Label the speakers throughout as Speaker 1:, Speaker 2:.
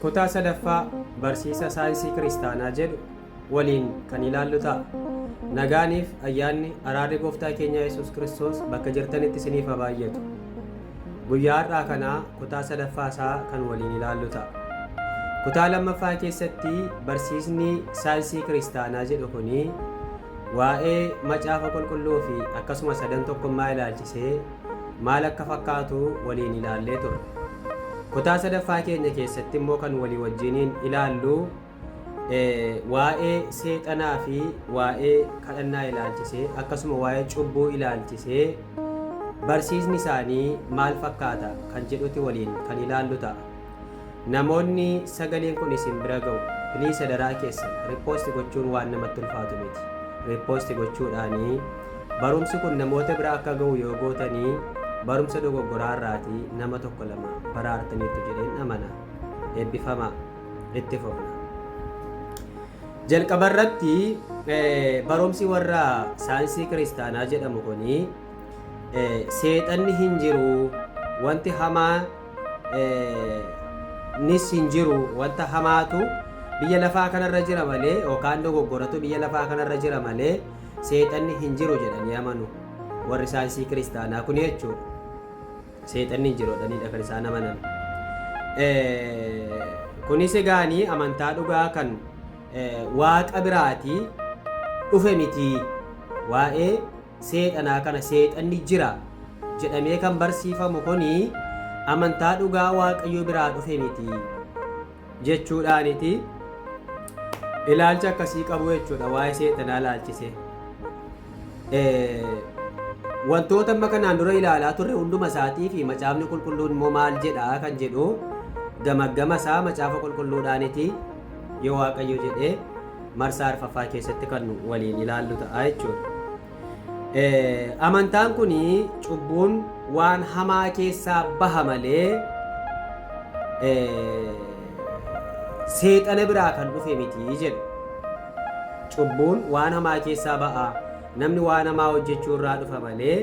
Speaker 1: Kutaa sadaffaa barsiisa saayinsii kiristaanaa jedhu waliin kan ilaallu ta'a. Nagaaniif ayyaanni araarri gooftaa keenya Yesuus Kiristoos bakka jirtanitti isiniif haa baay'atu. Guyyaa har'aa kanaa kutaa sadaffaa isaa kan waliin ilaallu ta'a. Kutaa lammaffaa keessatti barsiisni saayinsii kiristaanaa jedhu kuni waa'ee macaafa qulqulluu fi akkasuma sadan tokkummaa ilaalchisee maal akka fakkaatu waliin ilaallee turre. Kutaa sadaffaa keenya keessatti immoo kan walii wajjiniin ilaallu waa'ee seexanaa fi waa'ee kadhannaa ilaalchisee akkasuma waa'ee cubbuu ilaalchisee barsiisni isaanii maal fakkaata kan jedhuti waliin kan ilaallu ta'a. Namoonni sagaleen kun isin bira ga'u please adaraa keessan repost gochuun waan namatti ulfaatu miti. Repost gochuudhaanii barumsi kun namoota bira akka ga'u yoo gootanii barumsa dogoggoraa irraatii nama tokko lama baraartaniittu jedheen amana. Eebbifamaa. Itti fufna. Jalqaba irratti barumsi warra saayinsii kiristaanaa jedhamu kuni seexanni hin jiru, wanti hamaa nis hin jiru, wanta hamaatu biyya lafaa kanarra jira malee yookaan dogoggoratu biyya lafaa kanarra jira malee seexanni hin jiru jedhanii amanu warri saayinsii kiristaanaa kun jechuudha. Seexanni hin jiru jedhaniidha kan isaan amanan. Kunis egaanii amantaa dhugaa kan waaqa biraatii dhufe miti. Waa'ee seexanaa kana seexanni jira jedhamee kan barsiifamu kuni amantaa dhugaa waaqayyo biraa dhufe miti jechuudhaaniti ilaalcha akkasii qabu jechuudha waa'ee seexanaa ilaalchise. Wantoota amma kanaan dura ilaalaa turre hunduma isaatii fi macaafni qulqulluun immoo maal jedha kan jedhu gamaggama isaa macaafa qulqulluudhaaniti yoo waaqayyo jedhee marsaa arfaffaa keessatti kan waliin ilaallu ta'a jechuudha. Amantaan kun cubbuun waan hamaa keessaa baha malee seexana biraa kan dhufe miti jedhu. Cubbuun waan hamaa keessaa ba'a. Namni waan hamaa hojjechuu irraa dhufa malee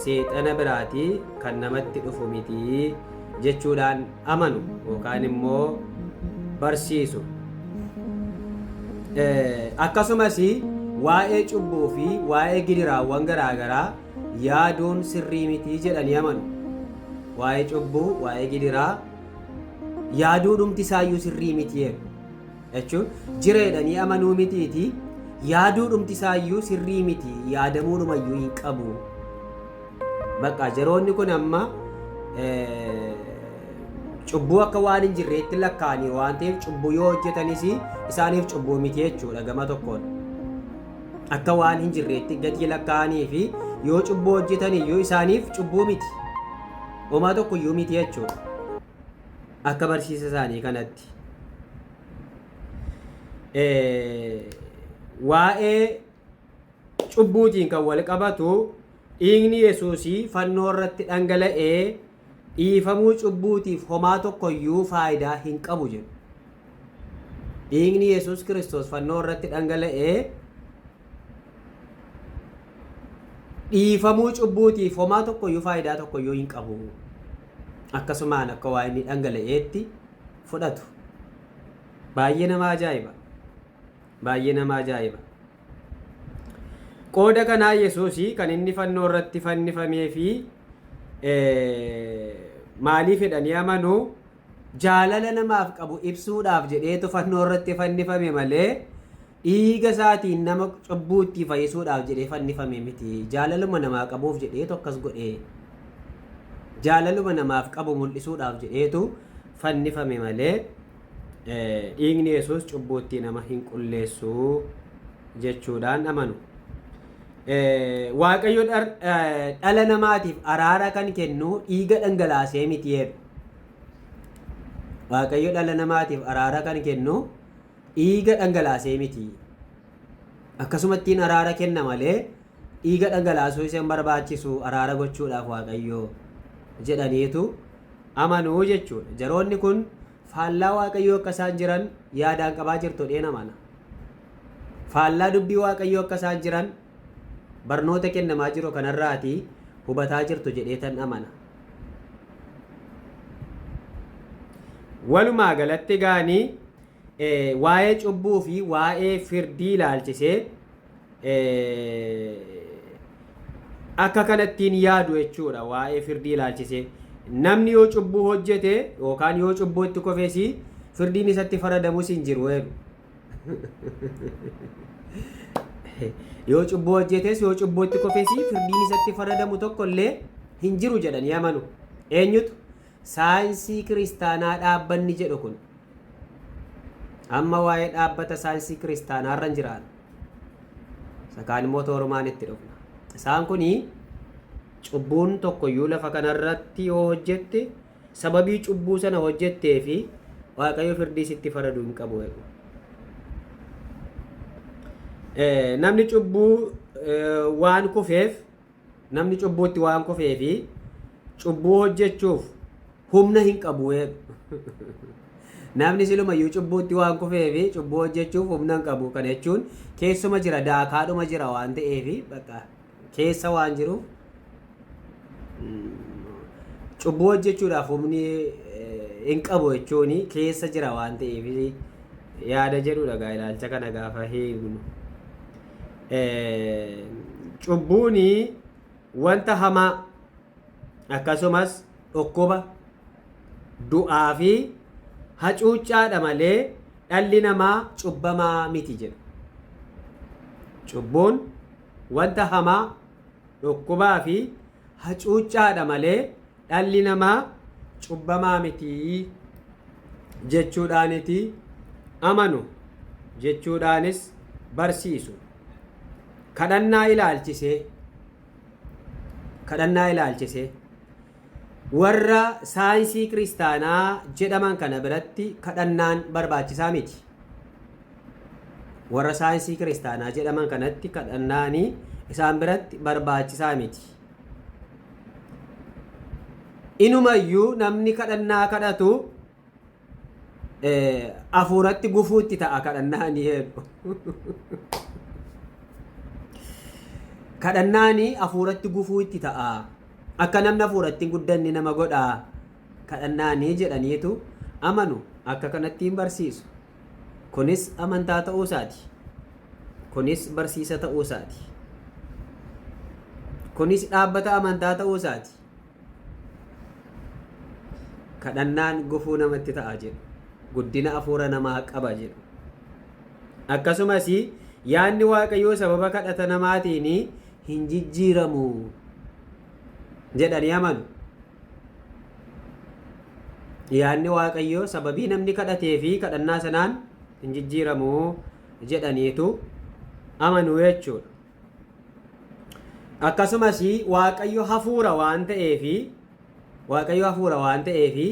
Speaker 1: seexana biraatii kan namatti dhufu miti jechuudhaan amanu yookaan immoo barsiisu. Akkasumas waa'ee cubbuu fi waa'ee gidiraawwan garaagaraa yaaduun sirrii miti jedhanii amanu. Waa'ee cubbuu, waa'ee gidiraa yaaduu dhumti isaayyuu sirrii miti jedhu. Jechuun jira jedhanii amanuu mitiiti yaaduu dhumti isaayyuu sirrii miti yaadamuudhumayyuu hin qabu. Bakka jaroonni kun amma cubbuu akka waan hin jirreetti lakkaa'anii waan ta'eef cubbuu yoo hojjetanis isaaniif cubbuu miti jechuudha gama tokkoon. Akka waan hin jirreetti gatii lakkaa'anii fi yoo cubbuu hojjetan iyyuu isaaniif cubbuu miti. Homaa tokko iyyuu miti jechuudha. Akka barsiisa isaanii kanatti. Waa'ee cubbuutiin kan wal qabatu dhiigni Yesuusii fannoo irratti dhangala'ee dhiifamuu cubbuutiif homaa tokkoyyuu faayidaa hin qabu jedhu. Dhiigni Yesuus Kiristoos fannoo irratti dhangala'ee dhiifamuu cubbuutiif homaa tokkoyyuu faayidaa tokkoyyuu hin qabu. Akkasumaan akka waa inni dhangala'eetti fudhatu. Baay'ee nama ajaa'iba. Baay'ee nama ajaa'iba. Qooda kanaa Yesuus kan inni fannoo irratti fannifamee fi maaliif jedhanii amanu jaalala namaaf qabu ibsuudhaaf jedheetu fannoo irratti fannifame malee dhiiga isaatiin nama cubbuu itti fayyisuudhaaf jedhee fannifame miti. Jaalaluma namaa qabuuf jedheetu akkas godhe. Jaalaluma namaaf qabu mul'isuudhaaf jedheetu fannifame malee dhiigni Yesuus cubbuutti nama hin qulleessu jechuudhaan amanu. Waaqayyo dhala namaatiif araara kan kennu dhiiga dhangalaasee miti jedhu. Waaqayyo dhala namaatiif araara kan kennu dhiiga dhangalaasee miti. Akkasumattiin araara kenna malee dhiiga dhangalaasuu isa hin barbaachisu araara gochuudhaaf Waaqayyo jedhaniitu amanuu jechuudha. Jaroonni kun faallaa Waaqayyoo akka isaan jiran yaadaan qabaa jirtu jedheen amana. Faallaa dubbii Waaqayyoo akka isaan jiran barnoota kennamaa jiru kanarraatii hubataa jirtu jedheetan amana. Walumaa galatti gaanii waa'ee cubbuu fi waa'ee firdii ilaalchisee akka kanattiin yaadu jechuudha waa'ee firdii ilaalchisee. Namni yoo cubbuu hojjete yookaan yoo cubbuutti kufes firdiin isatti faradamus hin jiru jedhu. Yoo cubbuu hojjetes yoo cubbuutti kufes firdiin isatti faradamu tokko illee hin jiru jedhanii amanu. Eenyutu? Saayinsii kiristaanaa dhaabbanni jedhu kun. Amma waa'ee dhaabbata saayinsii kiristaanaa irra hin jiraan. Isa kaan immoo toorumaan itti dhufna. Isaan kun cubbuun tokkoyyuu lafa kanarratti yoo hojjette sababii cubbuu sana hojjettee fi Waaqayyo firdii sitti faradu hin qabu jedhu. Namni cubbuu waan kufeef namni cubbuutti waan kufee fi cubbuu hojjechuuf humna hin qabu jedhu. Namni silumayyuu cubbuutti waan kufee fi cubbuu hojjechuuf humna hin qabu. Kana jechuun keessuma jira daakaadhuma jira waan ta'eef bakka keessa waan jiruuf cubbuu hojjechuudhaaf humni hin qabu jechuun keessa jira waan ta'eef yaada jedhudha gaa ilaalcha kana gaafa hiiknu. Cubbuun wanta hamaa akkasumas dhukkuba du'aa fi hacuuccaadha malee dhalli namaa cubbamaa miti jedhu. Cubbuun wanta hamaa dhukkubaa fi hacuuccaadha malee dhalli namaa cubbamaa miti jechuudhaaniti amanu jechuudhaanis barsiisu. Kadhannaa ilaalchisee kadhannaa ilaalchisee warra saayinsii kiristaanaa jedhaman kana biratti kadhannaan barbaachisaa miti. Warra saayinsii kiristaanaa jedhaman kanatti kadhannaanii isaan biratti barbaachisaa miti. Inumayyuu namni kadhannaa kadhatu hafuuratti gufuutti ta'a kadhannaanii jedhu. Kadhannaanii hafuuratti gufuu itti ta'a. Akka namni hafuuratti hin guddanne nama godha. Kadhannaanii jedhaniitu amanu akka kanatti hin barsiisu. Kunis amantaa ta'uu isaati. Kunis barsiisa ta'uu isaati. Kunis dhaabbata amantaa ta'uu isaati. Kadhannaan gufuu namatti ta'a jedhu. Guddina hafuura namaa qaba jedhu. Akkasumas yaadni Waaqayyoo sababa kadhata namaatiin hin jijjiiramu jedhanii amanu. Yaadni Waaqayyoo sababii namni kadhatee fi kadhannaa sanaan hin jijjiiramu jedhaniitu amanu jechuudha. Akkasumas Waaqayyo hafuura waan ta'eefi Waaqayyo hafuura waan ta'eefi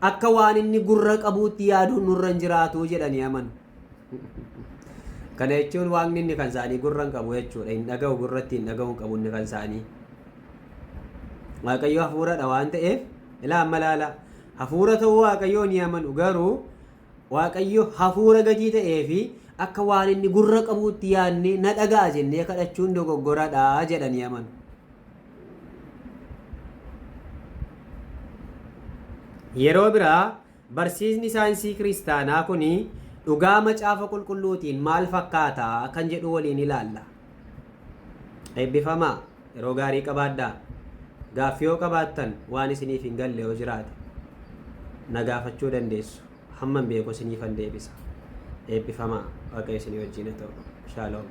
Speaker 1: akka waan inni gurra qabuutti yaaduun nurra hin jiraatu jedhanii amanu. Kana jechuun waaqni inni kan isaanii gurra hin qabu jechuudha. Hin dhaga'u gurratti hin dhaga'u hin qabu inni kan isaanii. Waaqayyo hafuuradha waan ta'eef ilaa amma ilaala. Hafuura ta'uu Waaqayyoo ni amanu garuu Waaqayyo hafuura gatii ta'ee fi akka waan inni gurra qabuutti yaadnee na dhaga'a jennee kadhachuun dogoggoradha jedhanii amanu. Yeroo biraa barsiisni saayinsii kiristaanaa kun dhugaa macaafa qulqulluutiin maal fakkaata kan jedhu waliin ilaalla. Eebbifamaa yeroo gaarii qabaadhaa. Gaaffii yoo qabaattan waan isiniif hin galle yoo jiraate na gaafachuu dandeessu. Hamman beeku isiniifan deebisa. Eebbifamaa Waaqayyo isinii wajjin haa ta'u. Shaaloom.